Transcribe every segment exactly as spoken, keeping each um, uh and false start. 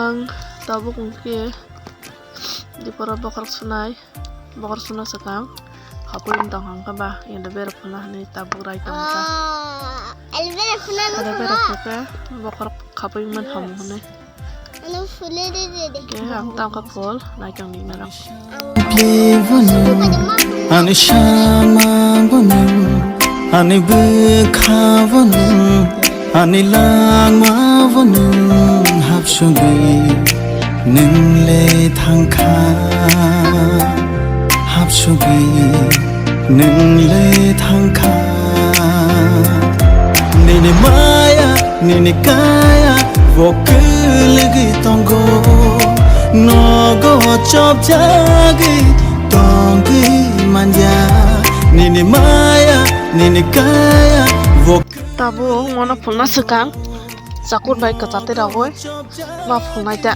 Ang tabuk hwnkhe dipora bokhorok sunai, bokhorok suna swkang hapui wng tong hwnkhe ba elo berok phano hinwi tabuk rai tong kha. Elo berok phano bokhorok hapui wngmani hamu hwnwi. Khe ang tangkha phol naitong ni narok. Ani sama bono, ani bwkha bono, ani langma bono hapsugwi nwng le thangkha, hapsugwi nwng le thangkha. Nini maya, nini kaya, bo kwlwgwi tongo, nogo chopjagwi tongwi manya. Nini maya, nini kaya, bo. Tabuk mono phulna swkang, chakur bai kwchate rogwi ma phulnai ta.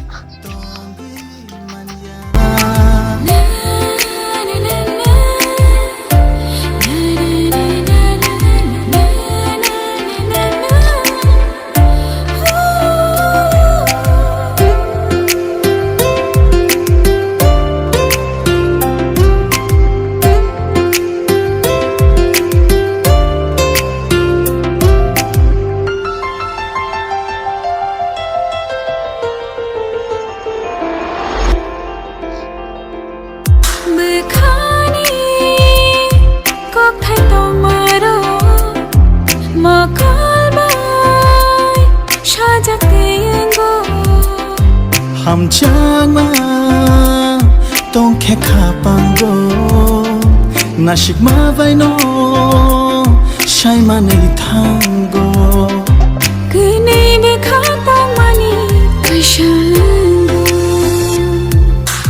Bwkhani kokthai tongmarok mokol bai sajak tei wngo. Hamjakma tongkhe khapango, nasikma baino saimanwi thango. Kwnwi bwkha tongmani kaisa wngo.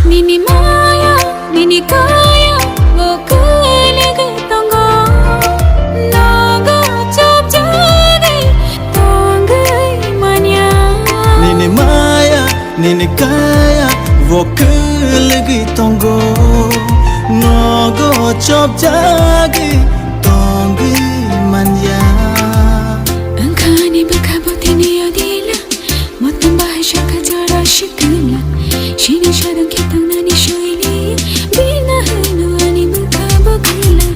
Nini maya, nini kaya, bo kwlwgwi tongo. Nogo chopjagwi tongwi manya. Nini maya, nini kaya, bo kwlwgwi tongo. Nogo chopjagwi tongwi manya. Wngkhani bwkha bo tini odila, motom bahai sakha jora sikla. Sini sadang khe tangnani soili, bina hwno ani bwkha bo kwla.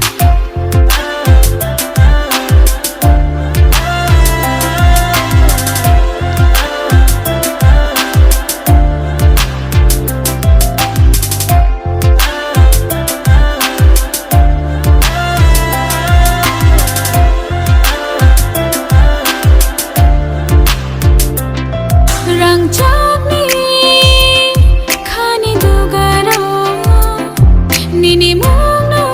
Rangchakni khani dugaro nini mungno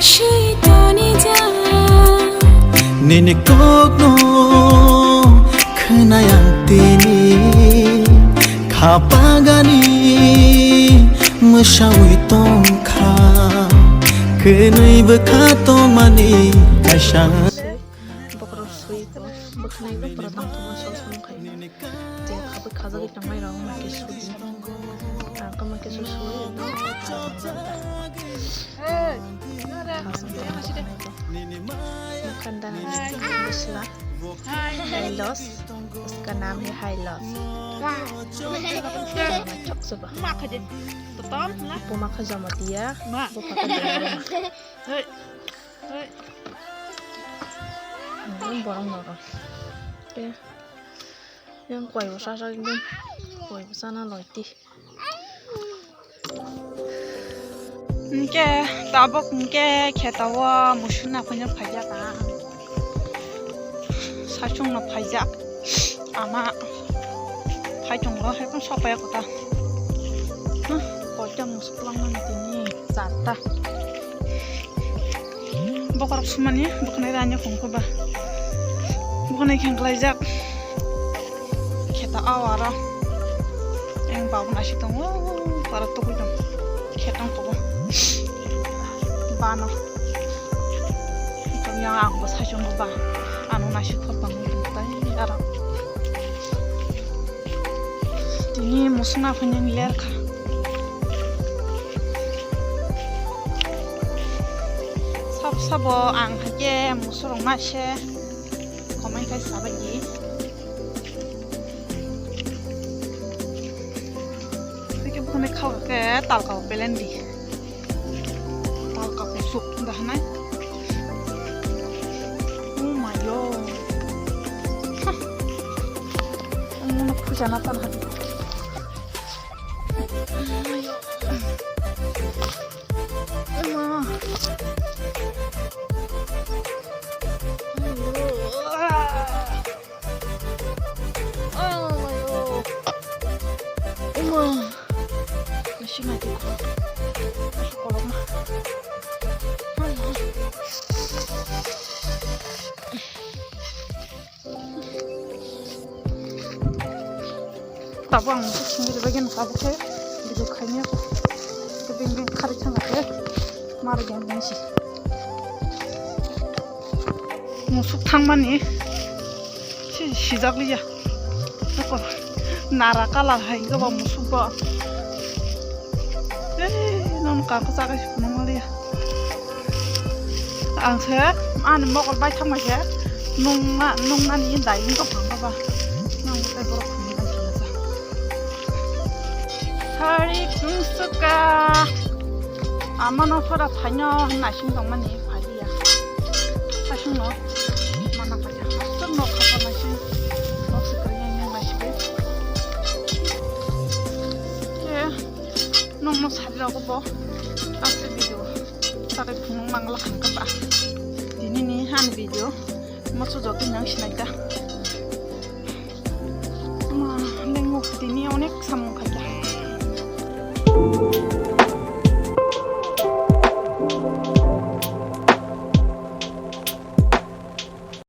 swi tonijak. Nini kokno khwnai ang tini, khapagani mwsawi tongkha, kwnwi bwkha tongmani kaisa. Bokhorok sui ko, bwkhanai bo pura tang thuma sol sol khai. Je khabui khajagwi tongnai rok ma ke sudi. Ang kama ke su sui no. Hey, nara. Khasam tong. Mukhan dana. Hi. Bisla. Hi. Hai los. Uska naam hai Hai los. Wow. Chok se ba. Ma khaje. To tom na. Puma khaja matiya. Ma. Bo khaja. Hey. Hey. Ang borong norok. Te. Yang koi bo sasa gini. Koi bo sana loi ti. Hwnkhe tabuk hwnkhe khetao musuk naphangno phaijak ang. Saichungno phaijak. Ama phai tongo, hai phano sok paiya kota. Huh, koita musuk langmani tini charta. Bokhorok sumani, bwkhanai rani khungkho ba. Bwkhanai khengkhlaijak. Kheta awara. Yang babu nasi tongo, para tukui tong. Khetang kobo. Bano. Tong yang ang bo saichung ba. Ano nasi khor tong tai ara. Tini musuk naphangni ler kha. Sabo sabo ang haikhe musuk rok naise comment khai sabaidi. Khao ke talka pelen di. Talka kusuk dah nai. Oh my God. Hah. Ang muna puja na tan hadi. Ema. Ayo. Oh, ayo. Ema. Masih mati. Masuk kolong mah. Tabuk ang musuk songwi rwbaikhe no tabuk khe video khaimya kho. Tei bini bini kharwi thangkha khe mar gen gen si. Musuk thangmani si sijak liya. Nara colour hai wngkha ba musuk bo. Ei, nono kangkhe chagai se phunukma liya. Ang se ani mokol bai thangma se nungma, nungnani dai wngkha phang baba. Nang tei borok phunuknai se. Hari kung suka. Amano phora phaino naising tongmani phai liya. Sasungno mana phai. Aswk nok khapa naising. Nok se kwrwi yang yang naising. Nokno sari rogo bo aswk video. Sabai phunuk mangla kha ba. Tini ni han video. Moso joto yang sinai ta. Ma, lengo tini onek samung kha.